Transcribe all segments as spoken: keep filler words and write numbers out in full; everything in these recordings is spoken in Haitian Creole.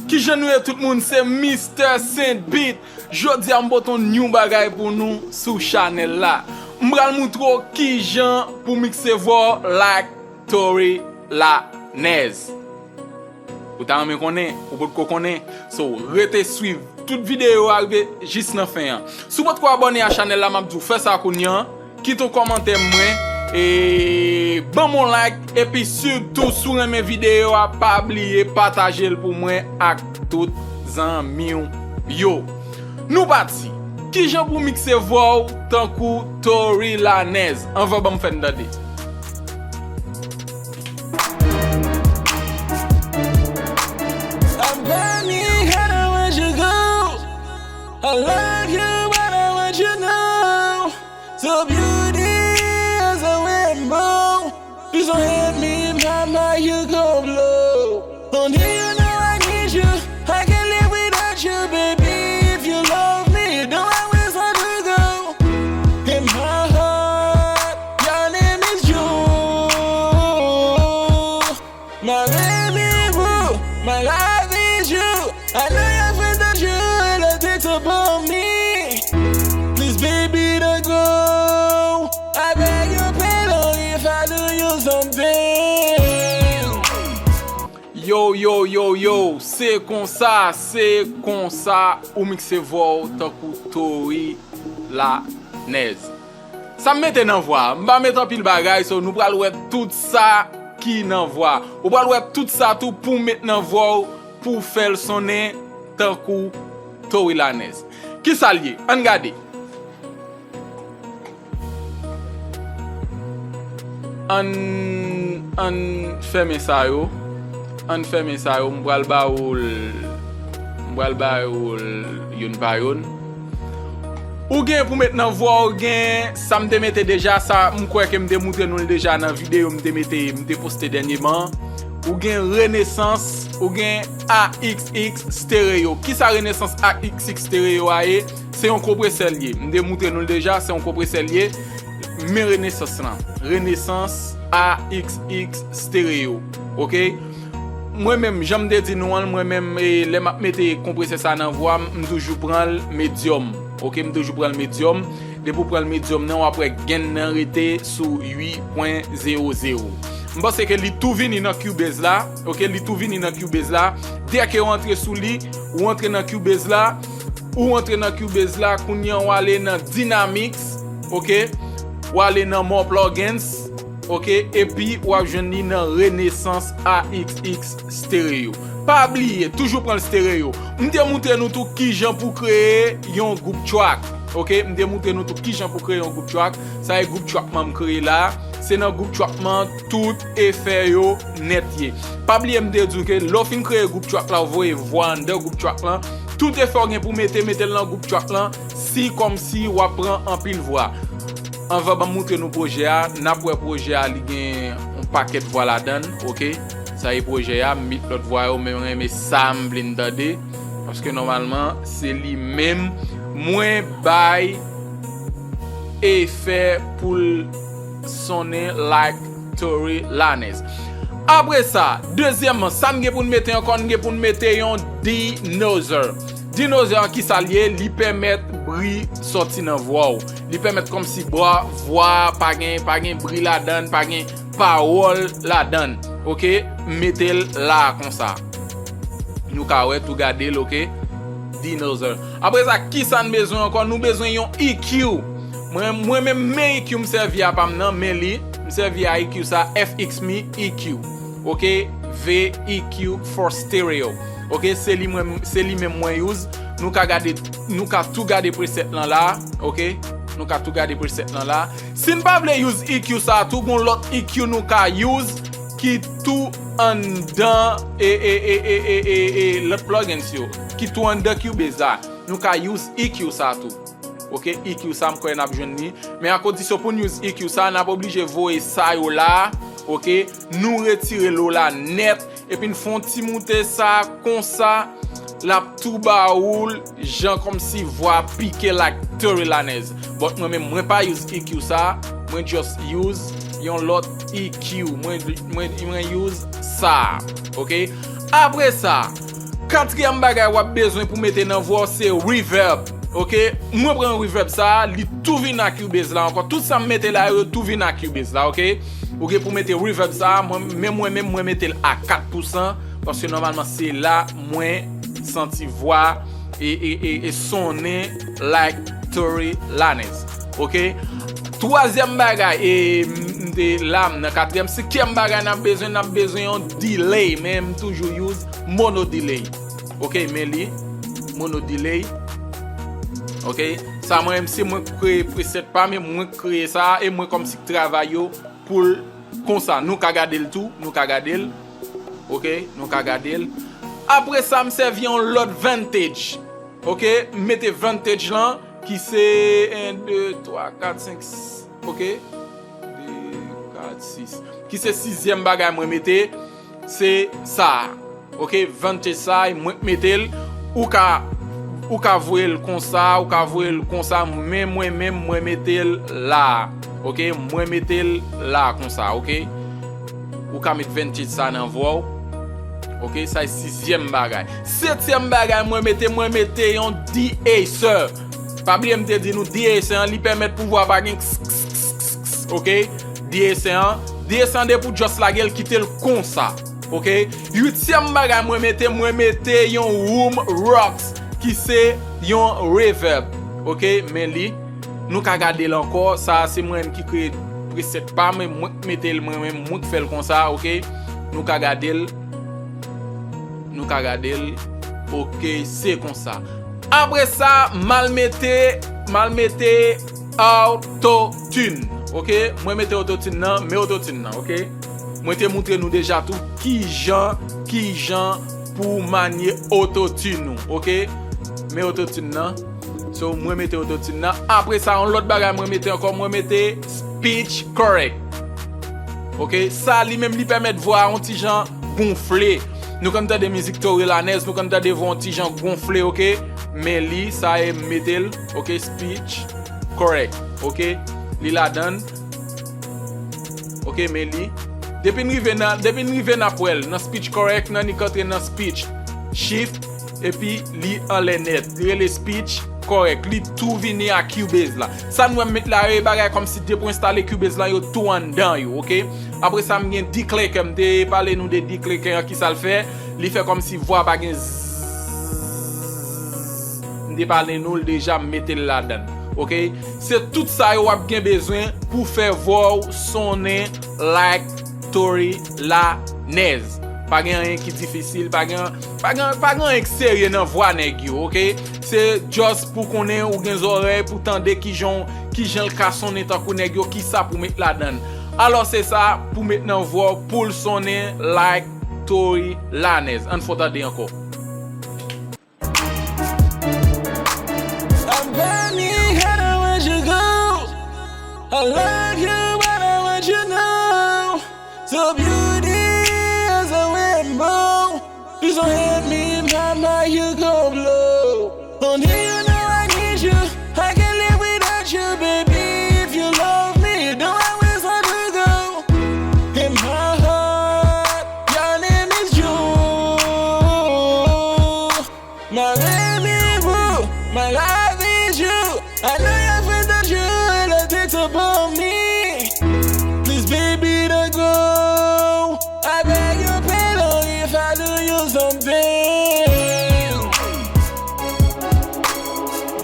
Kijan nou ye tout moun, se Mister Saint Beat. Jodi a m pote yon new bagay pou nou sou chanèl la. M pral moutre w kijan pou mikse vwa w like Tory Lanez. Ou ta renmen konnen, ou potko konnen. So, rete swiv tout videyo a rive jis nan fen an. Si w potko abòne a chanèl la, m ap di w fè sa kounye a. Kite yon kòmantè mwen, e ban m yon like, epi sitou si w renmen videyo a, pa bliye pataje l pou mwen ak tout zanmi w yo. Nou pati. Kijan pou mikse vwa w tankou Tory Lanez? Anvan ban m fè n tande. I'm burning, I don't want you go. I love you, but I want you now. So beauty as a rainbow. Please don't hate me, mama, you go blow. Only you know I need you. I can't live without you, baby. If you love me, you don't always want to go. In my heart, your name is Joe. My baby boo, my life is you. I know your friends don't you and I think about me. Please, baby, don't go. I beg you, pardon if I do you something. Yo, yo, yo, yo, se konsa, se konsa ou mikse vwa w tankou Tory Lanez. Sa m mete nan vwa, m pa met anpil bagay, so nou pral wè tout sa ki nan vwa. Ou pral wè tout sa tou pou w met nan vwa w pou w fè l sonnen tankou Tory Lanez. Kisa l ye? Ann gade. Ann, ann fèmen sa yo. Ann fèmen sa yo. M pral ba ou l, m pral ba ou l youn pa youn. Ou gen pou met nan vwa w, gen sa m te mete deja, sa m kwè ke m te moutre nou l deja nan videyo m te mete, m te poste dènyèman. Ou gen Renaissance, ou gen A X X Stereo. Kisa Renaissance A X X Stereo a ye? Se yon konpresè l ye. M te moutre nou l deja, se yon konpresè l ye. Men Renaissance lan. Renaissance A X X Stereo. Oke? Mwen menm, jan m te di nou an, mwen menm, e, lè m ap mete konpresè sa nan vwa m, m toujou pran l medium. Oke, m toujou pran l medium. Depi w pran l medium nan, w ap wè gain nan rete sou uit pwen zewo zewo. M panse ke li tou vini nan Cubase la. Oke, li tou vini nan Cubase la. Dèke w antre sou li, ou antre nan Cubase la, ou antre nan Cubase la, kounye a w ale nan Dynamics, oke? W ale nan More Plugins, oke? Epi w ap jwenn li nan Renaissance A X X Stereo. Pa bliye, toujou pran l stereo. M te moutre nou tou kijan pou kreye yon group track, oke? M te moutre nou tou kijan pou kreye yon group track. Sa e group track mwen m kreye la. Se nan group track mwen tout efè yo nèt ye. Pa bliye m te di w ke lè w fin kreye group track la, w voye vwa anndan group track lan, tout efè w gen pou mete, mete l nan group track lan, si kòmsi w ap pran anpil vwa. Anvan ban m moutre nou pwojè a, n ap wè pwojè a li gen yon pakèt vwa ladan l, oke? Sa e pwojè a, m met lòt vwa yo, men mwen renmen sa m vle n tande, paske nòmalman, se li menm mwen bay efè pou l sonnen like Tory Lanez. Apre sa, dezyèmman, sa n gen pou n mete ankò, n gen pou n mete yon denoiser. Denoiser an kisa l ye? Li pèmèt bri sòti nan vwa w. Li pèmèt kòmsi bwa, vwa a pa gen, pa gen bri ladan l, pa gen pawòl ladan l. Oke? M mete l la konsa. Nou ka wè tou gade l, oke? Denoiser. Apre sa, kisa n bezwen ankò? Nou bezwen yon E Q. Mwen, mwen menm, men E Q m sèvi a pa m nan, men li, m sèvi a E Q sa, F X me E Q. Oke, V E Q for stereo. Oke, se li mwen, se li menm mwen use. Nou ka gade, nou ka tou gade preset lan la, oke? Nou ka tou gade preset lan la. Si n pa vle use E Q sa, tou gon lòt E Q nou ka use ki tou anndan e, e, e, e, e, e, e lòt plugins yo, ki tou anndan Cubase la. Nou ka use E Q sa tou. Oke, E Q sa m kwè n ap jwenn li. Men a kondisyon pou n use E Q sa, n ap oblije voye sa yo la. Oke, nou retire lo la nèt. Epi n fè yon ti moute sa konsa. L ap tou ba ou l jan kòmsi vwa pike like Tory Lanez. But mwen menm, mwen pa use E Q sa. Mwen just use yon lòt E Q. Mwen, mwen, mwen use sa. Oke? Apre sa, Katriyèm bagay w ap bezwen pou mete nan vwa w se reverb. Ok? Mwen pran reverb sa a, li tou vin a Cubase la ankò. Tout sa m mete la yo, yo tou vin a Cubase la, ok? Ou gen pou mete reverb sa a, mwen, men mwen menm, mwen mete l a kat pousan, paske nòmalman se la mwen santi vwa e, e, e, e sonnen like Tory Lanez. Ok? Twazyèm bagay, e m te la, m nan katriyèm, senkyèm bagay n ap bezwen, n ap bezwen yon delay, men m toujou use mono delay. Ok, men li, mono delay. Ok, sa mwen menm se mwen k kreye preset pa m, e mwen k kreye sa, e mwen kòmsi k travay yo pou l konsa. Nou ka gade l tou, nou ka gade l. Ok, nou ka gade l. Apre sa, m sèvi yon lòt Vantage. Ok, m mete Vantage lan, ki se en, de, twa, kat, senk, sis. Ok, de, kat, sis. Ki se sizyèm bagay mwen mete, se sa a. Ok, Vantage sa a, mwen k mete l. Ou ka, ou ka voye l konsa, ou ka voye l konsa, men mwen menm, mwen mete l la a. Ok, mwen mete l la a konsa, ok? Ou ka met Vantage sa nan vwa w. Ok, sa e sizyèm bagay. Setyèm bagay mwen mete, mwen mete yon de-esser. Pa bliye m te di nou de-esser an, li pèmèt pou vwa pa gen ks, ks, ks, ks, ks, ok? De-esser an, de-esser an depi w just lage l, kite l konsa. Ok? Uityèm bagay mwen mete, mwen mete yon Room Rocks, ki se yon reverb. Ok? Men li, nou ka gade l ankò. Sa a se mwen menm ki kreye preset pa mwen, mwen k mete l mwen menm, mwen k fè l konsa, ok? Nou ka gade l. Nou ka gade l. Ok, se konsa. Apre sa, m al mete, m al mete autotune. Ok? Mwen mete autotune nan, men autotune nan, ok? Mwen te moutre nou deja tou kijan, kijan pou manye autotune ou, ok? Men autotune nan. So, mwen mete autotune nan. Apre sa, yon lòt bagay mwen mete ankò, mwen mete speech correct. Ok, sa li menm li pèmèt vwa a yon ti jan gonfle. Nou konn tande mizik Tory Lanez, nou konn tande vwa yon ti jan gonfle, ok? Men li, sa e m mete l, ok, speech correct, ok? Li ladann. Ok, men li. Depi n rive nan, depi n rive n ap wè l nan speech correct, nan li k antre nan speech shift, epi li anlè nèt. Li rele speech correct. Li tou vini a Cubase la. Sa nou wè m met la yo, e bagay kòmsi depi w enstale Cubase la, yo tou anndan yo, ok? Apre sa, m gen declare ke m te pale nou de declare an, ki sa l fè? Li fè kòmsi vwa pa gen zzz. M te pale nou l deja, m mete l ladann. Ok? Se tout sa yo w ap gen bezwen pou fè vwa w sonnen like Tory Lanez. Pa gen anyen ki difisil, pa gen, pa gen, pa gen anyen ki serye nan vwa nèg yo, ok? Se just pou konnen ou gen zòrèy pou tande kijan, kijan l ka sonnen tankou nèg yo, kisa pou met ladann. Alò se sa pou met nan vwa w pou l sonnen like Tory Lanez. Ann fè w tande ankò. I'm burning, I don't want you go. I love you, but I want you now. So beauty as a rainbow. Please don't hate me, mama, you go blow. Only you know I need you. I can't live without you, baby. If you love me, you don't always want to go. In my heart, your name is you. My baby boo, my love is you. I know you feel the joy that takes upon me. Please, baby, don't go. I beg you, pardon if I do you something.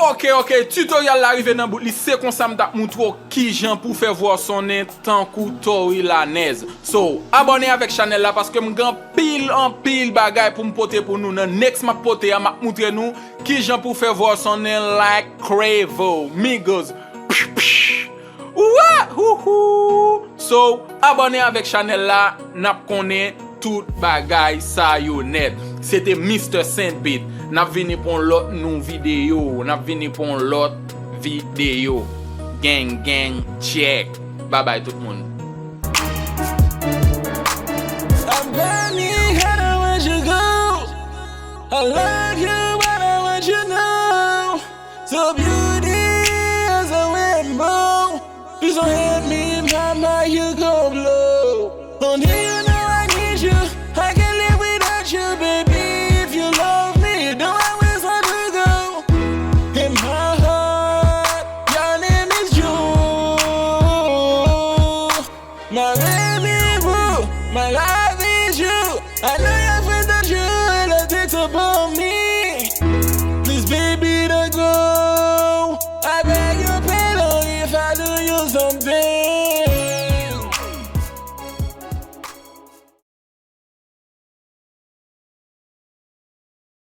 Ok, ok, tutorial la rive nan bout li. Se konsa m t ap moutre w kijan pou fè vwa w sonnen tankou Tory Lanez. So, abòne avèk chanèl la paske m gen anpil, anpil bagay pou m pote pou nou. Nan next m ap pote a, m ap moutre nou kijan pou fè vwa w sonnen like Quavo, Migos. Psh, psh. Wa, hou, hou. So, abòne avèk chanèl la, n ap konnen tout bagay sa yo nèt. Se te Mister Saint Beat. N ap vini pou yon lòt nou videyo. N ap vini pou yon lòt videyo. Gang, gang, check. Babay tout moun. I'm burning, I don't want you go. I love you, but I want you now. So beauty as a rainbow. Please don't hate me, mama, you go blow. Only you know I need you. I can't live without you, baby. If you love Bon,